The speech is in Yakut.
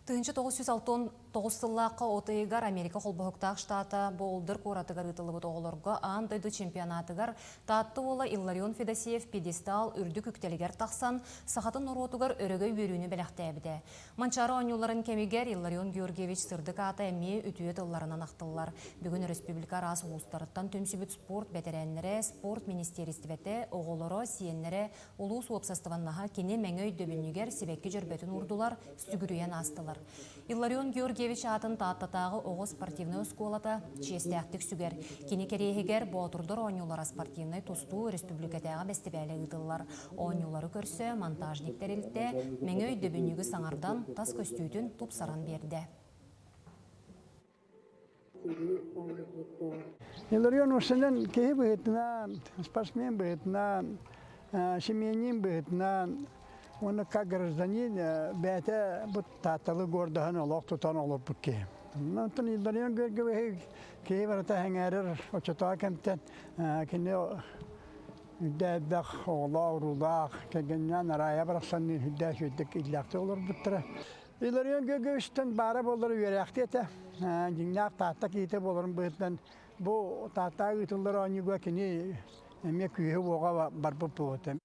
1969 сыллаахха от ыйыгар Америка Холбоһуктаах штата Боулдер куоратыгар ыытыллыбыт оҕолорго аан дойду чемпионатыгар Таатта уола Илларион Федосеев пьедестал үрдүк үктэлигэр тахсан, сахатын норуотугар өрөгөй үөрүүнү бэлэхтээбитэ. Манчаары оонньууларын кэмигэр Илларион Георгиевич сырдык аата эмиэ үтүө тылларынан ахтыллар. Бүгүн республика араас улуустарыттан түмсүбүт спорт бэтэрээннэрэ, спорт министиэристибэтэ, оҕолоро, сиэннэрэ, улуус уопсастыбаннаһа кини мэҥэ өйдөбүнньүгэр сибэкки дьөрбөтүн уурдулар, сүгүрүйэн аастылар. Илларион Георгиевич аатын Тааттатааҕы оҕо спортивнай оскуолата чиэстээхтик сүгэр. Кини кэриэһигэр Боотурдар оонньуулара спортивнай тустуу өрөспүүбүлүкэтээҕи бэстибээлэ ыытыллар. Оонньуулары көрсө монтажник тэрилтэ мэҥэ өйдөбүнньүгү саҥардан, тас көстүүтүн тупсаран биэрдэ. Илларион Усенен киһи быһыытынан, спортсмен быһыытынан, семьянин быһыытынан уонна как гражданин бэйэтэ бу Таатталы гордаһан олох тутан олорбут киһи. Онтон Илларион Георгиевич киһи барыта сэҥээрэр оччотооҕу кэмтэн кини үрдээбэх оҕолоох, уруулаах, кэргэнинээн Араайа барахсанныын үрдээх үчүгэйдик иллээхтик олорбуттара. Илларион Георгиевичтан баара буоллар үөрээхтии этэ. Дьиҥнээх Таатта киһитэ буоларын быһыытынан бу Тааттаҕа ыытыллар оонньууга кини эмиэ күүһэ-уоҕа барбыт буолуо этэ.